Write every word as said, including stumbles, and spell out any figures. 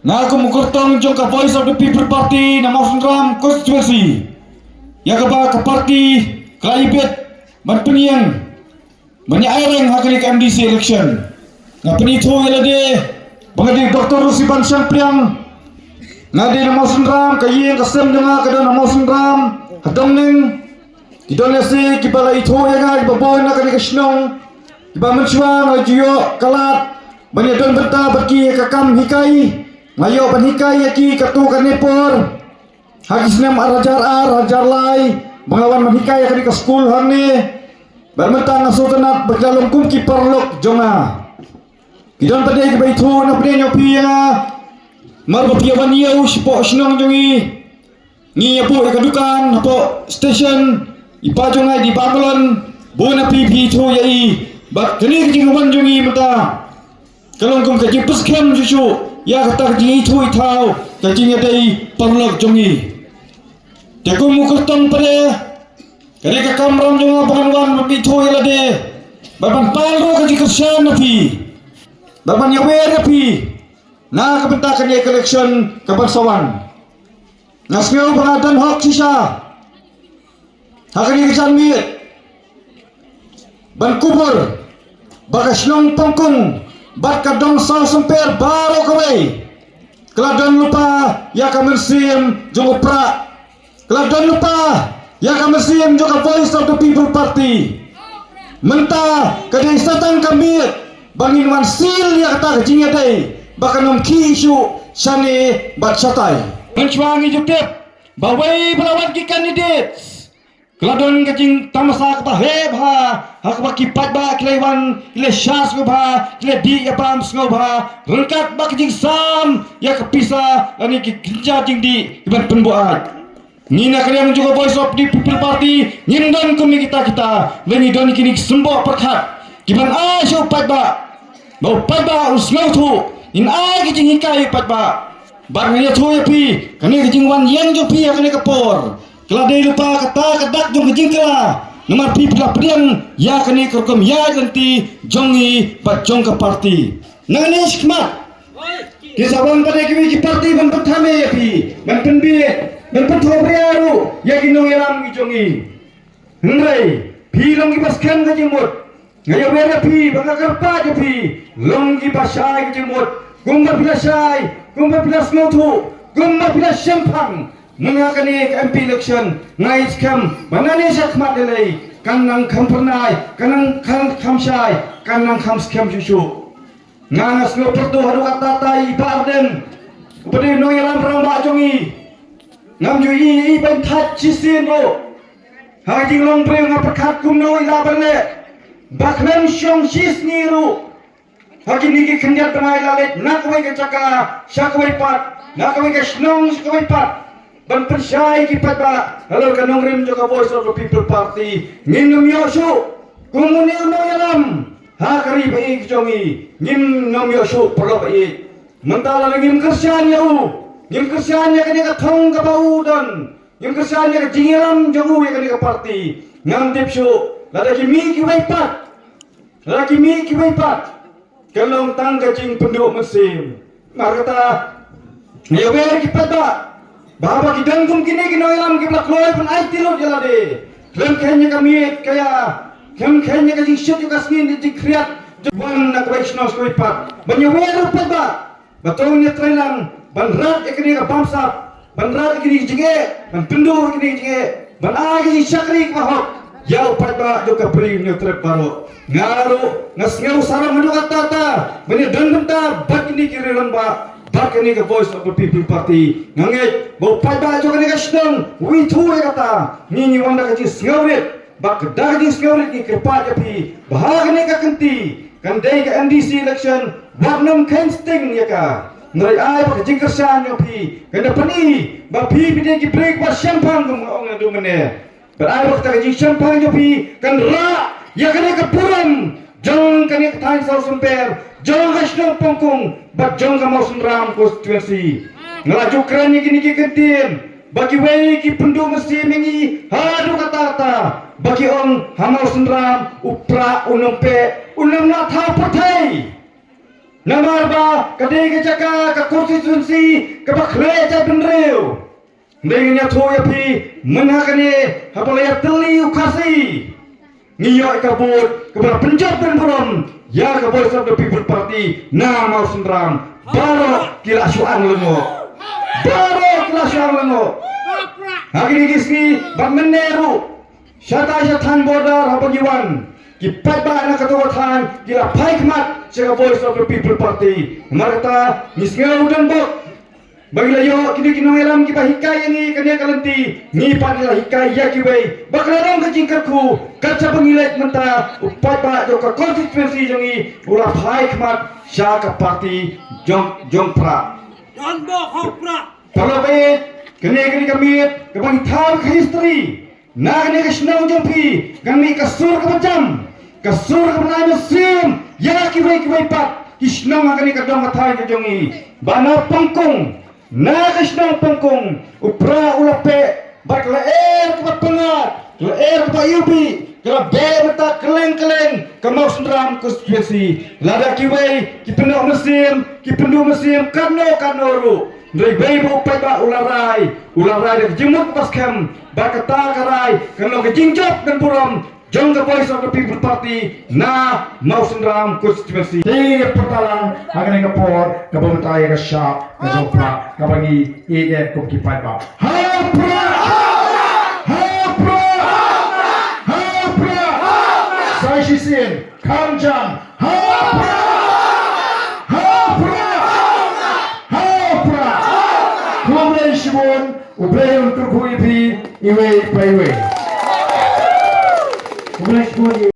Nga kum u kyrtong jong ka Voice of the People Party na Mawsynram constituency, ïa kaba ka party ka la ïabit ban pynïeng ban ïa ïeng ha kane ka M D C election. Nga pynithuh ïa lade ba nga dei Doctor Rusiban Shangpliang. Nga dei na Mawsynram, ka ïing ka sem jong nga ka don na Mawsynram ha Dongneng. Ki don lehse kiba la ithuh ïa nga kiba bun na kane ka shnong, kiba mynshuwa nga ju ïoh ka lad ban ïa don bynta bad ki ha ka kam hikai. Nga ïoh ban hikai ïa ki katto katne por ha ki snem ar hajar ar, ar hajar lai, ba nga la wan ban hikai ha kane ka skul hangne. Bad mynta nga sngewtynnat ba ki la long kum ki paralok jong nga. Ki don pat de kiba ithuh na pdeng ïa phi ïa nga, namar ba phi ïa wan ïew shapoh shnong jong ngi. Ngi ïa buh ïa ka dukan hapoh station, i pa jong nga i dei Bah Mlon. Bun na phi phi ithuh ïa i. Bad kane ka jingwan jong ngi mynta ka long kum ka jingpyrshang shuh shuh ïa kata ka jingithuh i thaw, ka jingïadei paralok jong ngi. Te kum u kyrtong pat de, kane ka kamram jong nga ba ngan wan ban ithuh ïa lade, bad ban pan ruh ka jingkyrshan na phi, bad ban ïawer ïa phi na ka bynta kane ka election kaban sa wan. Nga sngew ba nga don hok shisha ha kane ka janmiet ban kubur ba ka shnong Pongkung bad ka dong Sawsumper baroh kawei ka la don lypa ïa ka mynsiem jong u Prah, ka la don lypa ïa ka mynsiem jong ka Voice of the People Party. Mynta ka dei sa tang ka miet ba ngin wan seal ïa kata ka jingïadei ba kan ym khih shuh shane bad shatai. Mynshuwa ngi ju tip ba wei ba la wan ki candidates, ka la don ka jingtamasa kaba heh bha ha kaba ki paidbah ki la wan, ki la shah sngewbha, ki la dih ïa bam sngewbha ryngkat bad ka jingsam ïa ka pisa lane ki kynja jingdih kiban pynbuaid. Ngi na ka liang jong ka Voice of the People Party ngim don kum ïa kita kita, ngi don ïa kine ki symboh pyrkhat kiban ai sha u paidbah, ba u paidbah un sngewthuh. Ngin ai ka jinghikai ïa u paidbah. Bad ngan ïathuh ïa phi, kane ka jingwan ïeng jong phi ha kane ka por ka la dei lypa kata ka dak jong ka jingkylla, namar phi phi la pdiang ïa kane ka rukom ïaid lynti jong ngi bad jong ka party. Nangne shakhmat kin sa wan pat ïa kiwei ki party ban pynthame ïa phi, ban pynbieit, ban pynthohbria ruh ïa ki nongïalam ki jong ngi. Hynrei phi long kiba skhem ka jingmut. Nga ïawer ïa phi ba nga kyrpad ïa phi, long kiba shai ka jingmut. Kumba phi la shai, kumba phi la sngewthuh, kumba phi la shemphang mynta kane ka M P election, nga ngeit skhem ba nangne shakhmat lei lei kan nang kham phyrnai, kan nang kham, kham shai, kan nang kham skhem shuh shuh. Nga nga sngewthuh haduh katta katta i Bah Ardent uba dei u nongïalam rangbah jong ngi. Ngam ju ïohi ïa i ban thait shisien ruh. Ha ka jinglong briew nga pyrkhat kumno i lah ban leh ba khlem shong shisngi ruh, ha kine ki khyndiat bnai la leit na kawei ka jaka sha kawei pat, na kawei ka shnong sha kawei pat, ban pynshai ki paidbah halor ka nongrim jong ka Voice of the People Party. Ngin ym ïoh shuh kum une u nongïalam ha ka ri ba ïeit jong ngi. Ngin ym ïoh shuh, paralok ba ïeit. Mynta lada ngim kyrshan ïa u, ngim kyrshan ïa kane ka thong kaba u don, ngim kyrshan ïa ka jingïalam jong u ïa kane ka party, ngam tip shuh lada ki mih kiwei pat, lada ki mih kiwei pat, ka long tang ka jingpynduh mynsiem. Namar kata, ïawer ki paidbah ba haba ki don kum kine ki nongïalam kiba la kloi ban aiti lut ïa lade, khlem kheiñ ïa ka miet ka ïa, khlem kheiñ ïa ka jingshit ïa ka sngi, ïa ka jingkhriat, wan na kawei ka shnong sha kawei pat ban ïawer ïa u paidbah. Ba to ngin ïa trei lang ban rat ïa kine ka bamsap, ban rat ïa kine ki jingeh, ban pynduh ïa kine ki jingeh, ban ai ïa kine ki shakri kiba hok ïa u paidbah jong ka Bri u Hynñiewtrep baroh. Nga ruh nga sngew sarong haduh katta katta ban ïa don bynta bad kine ki rangbah, bad kane ka Voice of the People Party. Nga ngeit ba u paidbah jong kane ka shnong u ithuh ïa kata. Ngi ngi wan da ka jingsngewrit, bad da ka jingsngewrit ngi kyrpad ïa phi ba ha kane ka kynti kan dei ka M D C election, wat nym kheiñ sting ïa ka. Hynrei ai ba ka jingkyrshan jong phi kan da pyni ba phi phi dei ki briew ba shemphang, kum nga ong naduh mynne. Bad ai ba kata ka jingshemphang jong phi kan rah ïa kane ka burom jong kane ka thaiñ Sawsumper, jong ka shnong Pongkung bad jong ka Mawsynram constituency. Nga la ju kren ïa kine ki kyntien ba kiwei ki pynduh mynsiem ïa ngi haduh katta katta, ba ki ong ha Mawsynram u Prah u nongpeh un ym lah thaw pyrthei. Namar ba ka dei ka jaka ka constituency kaba khleh jaitbynriew. Dei ngin ïathuh ïa phi mynha kane haba la ïatylli u Khasi. Ngi ïoh ka vote kaba la pynjop ban burom ïa ka Voice of the People Party na Mawsynram. Baroh ki la shu ang lyngngoh. Baroh ki la shu ang lyngngoh. Ha kine ki sngi bad mynne ruh, shatai sha thaiñ border haba ngi wan, ki paidbah na kato ka thaiñ ki la phai khmat sha ka Voice of the People Party. Namar kata ngi sngew donbok ba ngi la ïoh kine ki nongïalam kiba hikai ïa ngi kane ka lynti, ngi pat ngi la hikai ïa kiwei. Ba ka la long ka jingkyrkhu kat shaba ngi leit mynta, u paidbah jong ka constituency jong ngi u la phai khmat sha ka party jong, jong Prah. Donbok ha u Prah. Paralok baieit, kane, kane ka miet kaba ngi thaw ka history. Na kane ka shnong jong phi kan mih ka sur kaba jam, ka sur kaba nai mynsiem ïa kiwei kiwei pat ki shnong ha kane ka dong ka thaiñ ka jong ngi. Ba na Pongkung, na ka shnong Pongkung, u Prah u la peh bad ka lyer kaba pyngngad, ka lyer kaba iwbih, ka la beh mynta kylleng kylleng ka Mawsynram constituency. Lada kiwei ki pynduh mynsiem, ki pynduh mynsiem katno katno ruh, hynrei wei ba u paidbah u la rai, u la rai da ka jingmut kaba skhem. Bad kata ka rai kan long ka jingjop ban burom jong ka Voice of the People Party na Mawsynram constituency. Te ïa pyrta lang ha kane ka por kaba mynta ïa ka shap ka jong Prah kaba ngi ïeit kum ki paidbah. Ha Prah! Ha Prah! Ha Prah! Sa shisien, kham jam. Ha Prah! Ha Prah! Ha Prah! Khublei shibun, U Blei un kyrkhu ïa phi iwei pa iwei. Khublei shibun.